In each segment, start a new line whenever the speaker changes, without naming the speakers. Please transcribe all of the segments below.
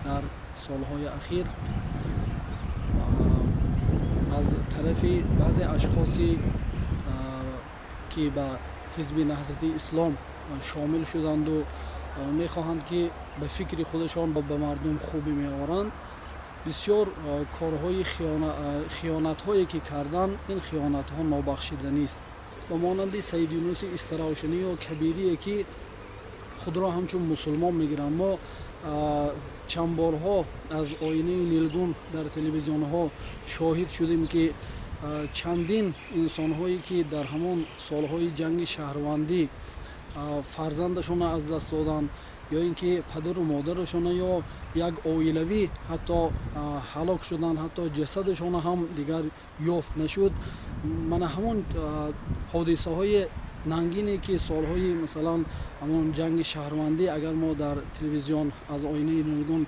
Дар солҳои ахир аз тарафи баъзе ашхосе, ки ба Ҳизби Наҳзати Ислом шомил шуданду мехоҳанд, ки ба фикри худашон ба мардум хубӣ меоранд, бисёр корҳои хиёнатҳое ки карданд, ин хиёнатҳо нобахшиданист. Ба монанди Саид Юнуси Истаравшанӣ ё Кабирие, ки худро ҳамчун мусулмон мегиранд. Мо чанд борҳо аз оинаи нилгун дар телевизионҳо шоҳид шудем, ки чандин инсонҳое, ки дар ҳамон солҳои ҷанги шаҳрвандӣ фарзандашонро аз даст доданд ё ин ки падару модарашона ё як оилавӣ ҳатто ҳалок шуданд, ҳатто ҷасадашона ҳам дигар ёфт нашуд. Мана ҳамон ҳодисаҳои нангине, ки солҳои, масалан, ҳамон ҷанги шаҳрвандӣ, агар мо дар телевизион аз оинаи нилгун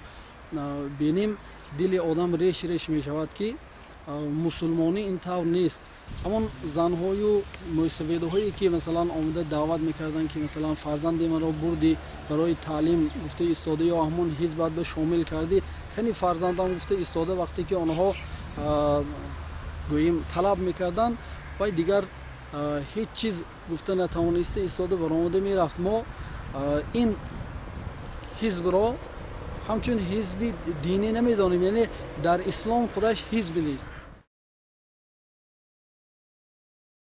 бинем, дили одам реш реш мешавад, ки мусулмонӣ ин тавр нест. Ҳамон занҳою мӯйсафедҳое, ки, масалан, омада даъват мекарданд, ки, масалан, фарзанди маро бурдӣ барои таълим гуфта истода ё ҳамон ҳизбат ба шомил кардӣ, кани фарзандам гуфта истода, вақте ки онҳо, гӯем, талаб мекарданд, вай дигар ҳеҷ чиз гуфта натавониста истода баромада мерафт. Мо ин ҳизбро ҳамчун ҳизби динӣ намедонем, яъне дар ислом худаш ҳизб нест.